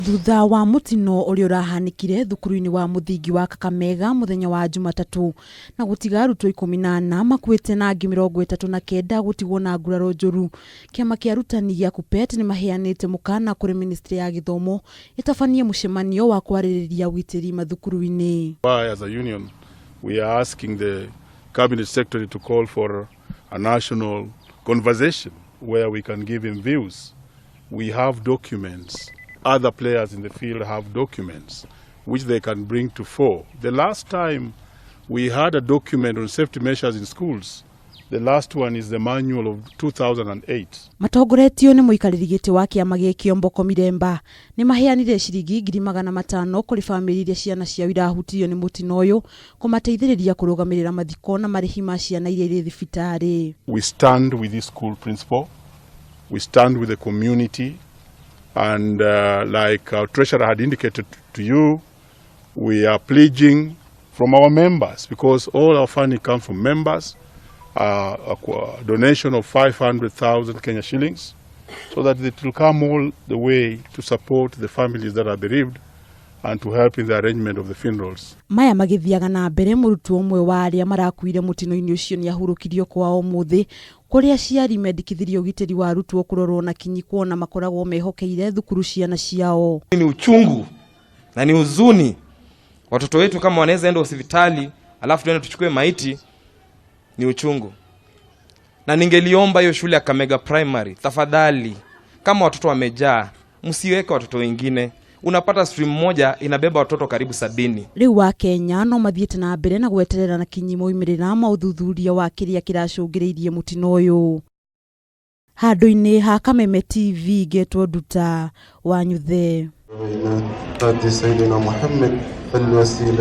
Thutha wa mũtino ũrĩa ũrahanĩkire thukuru-inĩ wa mũthingi wa Kakamega mũthenya wa Jumatatũ na gũtiga arutwo 14 makuĩte na angĩ 39 gũtigwo na nguraro njũru, kĩama kĩa arutani gĩa KUPPET nĩ maheanĩte mũkana kũrĩ ministry ya gĩthomo ĩtabanie mũcemanio wa kwarĩrĩria ũgitĩri mathukuru-inĩ. Why, as a union, we are asking the cabinet secretary to call for a national conversation where we can give him views. We have documents. Other players in the field have documents which they can bring to fore. The last time we had a document on safety measures in schools, the last one is the manual of 2008. Matongoretio nĩ mũikarĩri gĩtĩ wa kĩama gĩkĩ Omboko Miremba nĩ maheanire ciringi 500,000 kũrĩ bamĩrĩ iria ciana ciao irahutirio nĩ mũtino ũyũ kũmateithĩrĩria kũrũgamĩrĩra mathiko na marĩhi ma ciana iria irĩ thibitarĩ. We stand with this school principal, we stand with the community, and like our treasurer had indicated to you, we are pledging from our members, because all our funding comes from members, a donation of 500,000 Kenya shillings, so that it will come all the way to support the families that are bereaved and to help in the arrangement of the funerals. Maya magĩthiaga na mbere, mũrutwo ũmwe wa arĩa marakuire mũtino-inĩ ũcio nĩ ahurũkirio kwao ũmũthĩ, kũrĩa aciari mendekithirie ũgitĩri wa arutwo kũrorwo na kinyi kuona makoragwo mehokeire thukuru ciana ciao. Ni uchungu na ni huzuni, watoto wetu kama wanaweza enda hospitali alafu tuende tuchukue maiti, ni uchungu. Na ningeliomba hiyo shule ya Kamega Primary, tafadhali, kama watoto wamejaa, msiweke watoto wengine. Unapata stream moja inabeba watoto karibu 70. Rĩu wa Kenya no mathiĩte na mbere na gweterera na kinyi moimĩrĩra ma ũthuthuria wa kĩrĩa kĩracũngĩrĩirie mũtino ũyũ. Handũ-inĩ ha Kameme TV, ngetwo Nduta wa Nyuthe. آتي سيدنا محمد الوسيلة.